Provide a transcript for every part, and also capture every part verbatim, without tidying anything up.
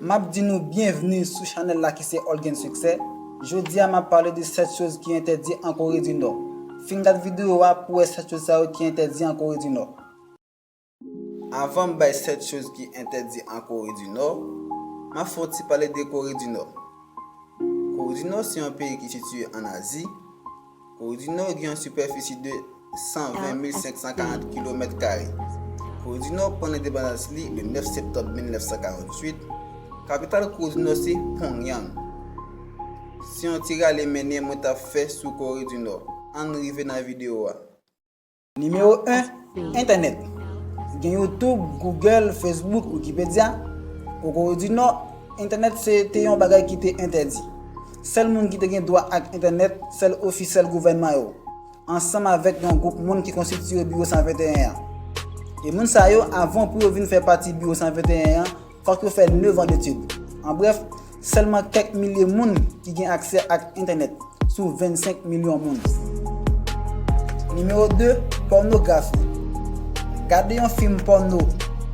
M ap di nou byenvni sou chanèl la ki se Olgen Succès. Jodi a m ap pale de sèt choz ki entèdi an Kore di Nò. Fin gad videyo a pou wè sèt choz sa yo ki entèdi an Kore di Nò. Avan m bay sèt choz ki entèdi an Kore di Nò, m ap fè yon ti pale de Kore di Nò. Kore di Nò se yon peyi ki sitiye ann Azi. Kore di Nò gen yon sipèfisi de san ven mil senk san karant kilomèt kare. Kore di Nò pran lendepandans li le nèf septanm mil nèf san karant uit. Kapital Kore di Nò se Pyongyang. Se yon ti rale mennen mwen t ap fè sou Kore di Nò. Ann rive nan videyo a. Nimewo en, entènèt. Gen YouTube, Google, Facebook, Wikipedia. O Kore di Nò, entènèt se te yon bagay ki te entèdi. Sèl moun ki te gen dwa ak entènèt, sèl ofisyèl gouvènman yo, ansanm avèk yon gwoup moun ki konstitiye Biwo san venteyen an. E moun sa yo, avan pou yo vin fè pati Biwo san venteyen an, fòk yo fè nevan detid. An brèf, sèlman kèk milye moun ki gen aksè ak entènèt sou vennsenk milyon moun. Nimewo de, pònografi. Gade yon fim pòno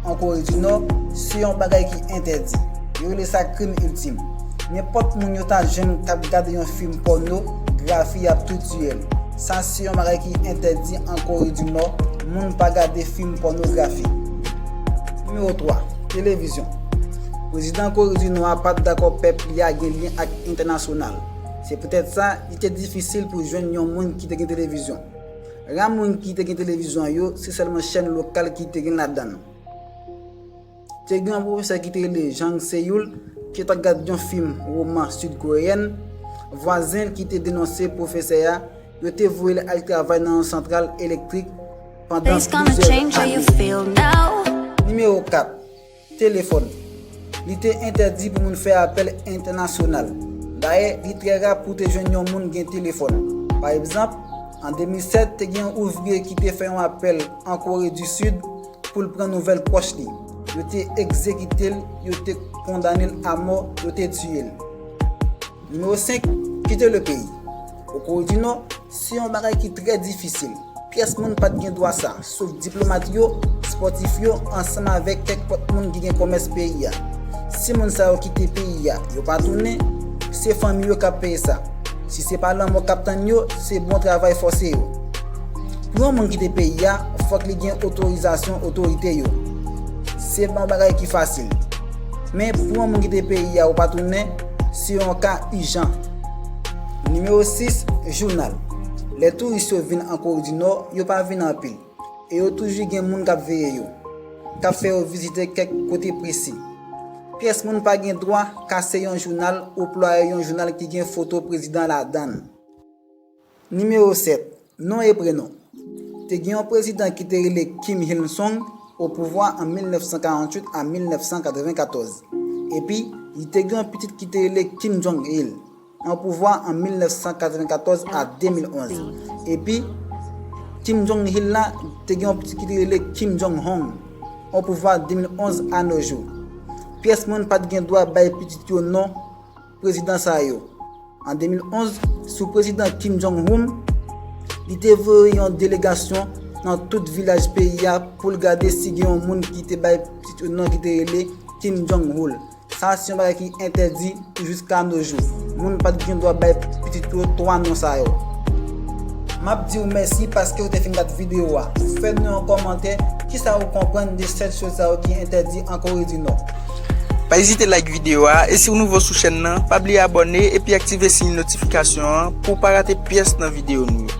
an Kore di Nò se yon bagay ki entèdi. Yo rele sa krim iltim. Nenpòt moun yo ta jwenn k ap gade yon fim pònografi, y ap tou tiye l. Sa se yon bagay ki entèdi an Kore di Nò, moun pa gade fim pònografi. Nimewo twa, televizyon. Prezidan Kore di Nò a pa t dakò pèp li a gen lyen ak entènasyonal. Se poutèt sa, li te difisil pou jwenn yon moun ki te gen televizyon. Ra moun ki te gen televizyon yo, se sèlman chèn lokal ki te gen ladan l. Te gen yon pwofesè ki te rele Jang Seul, ki t ap gad yon fim woman sid-koreyèn. Vwazen l ki te denonse pwofesè a, yo te voye l al travay nan yon santral elektrik pandan plizyè ane. Nimewo kat, telefòn. Li te entèdi pou moun fè apèl entènasyonal. Dayè, li trè ra pou te jwenn yon moun gen telefòn. Pa egzanp, an de mil sèt, te gen yon ouvrye ki te fè yon apèl an Kore di Sid pou l pran nouvèl pwòch li. Yo te egzekite l, yo te kondane l a mò, yo te tiye l. Nimewo senk, kite le peyi. O Kore di Nò, se yon bagay ki trè difisil. Pyès moun pa t gen dwa sa, sof diplomat yo, espòtif yo, ansanm avèk kèk pòt moun ki gen kòmès peyi a. Si moun sa yo kite peyi a, yo pa tounen, se fanmi yo k ap peye sa. Si se pa lanmò k ap tann yo, se bon travay fòse yo. Pou yon moun kite peyi a, fòk li gen otorizasyon otorite yo. Se pa yon bagay ki fasil. Men pou yon moun kite peyi a ou pa tounen, se yon ka ijan. Nimewo sis, jounal. Lè touris yo vin an Kore di Nò, yo pa vin anpil. E yo toujou gen moun k ap veye yo, k ap fè yo vizite kèk kote presi. Pyès moun pa gen dwa kase yon jounal ou plwaye yon jounal ki gen foto prezidan ladan l. Nimewo sèt, non e prenon. Te gen yon prezidan ki te rele Kim Il Sung o pouvwa an mil nèf san karant uit a mil nèf san katrevenkatòz. Epi, li te gen yon pitit ki te rele Kim Jong Il an pouvwa an mil nèf san katrevenkatòz a de mil onz. Epi, Kim Jong Il la te gen yon pitit ki te rele Kim Jong Hong an pouvwa de mil onz a nos jours. Pyès moun pa t gen dwa bay pitit yo non prezidan sa yo. An de mil onz, sou prezidan Kim Jong-un, li te voye yon delegasyon nan tout vilaj peyi a pou l gade si gen yon moun ki te bay pitit yo non ki te rele Kim Jong-ul. Sa se yon bagay ki entèdi jiska nos jours. Moun pa t gen dwa bay pitit yo twa non sa yo. M ap di w mèsi paske w te fin gad videyo a. Fè nou yon kòmantè, kisa ou konprann de sèt choz sa yo ki entèdi an Kore di Nò? Pa ezite like videyo a, e si w nouvo sou chèn nan, pa bliye abòne epi aktive siy notifikasyon an pou w pa rate pyès nan videyo nou yo.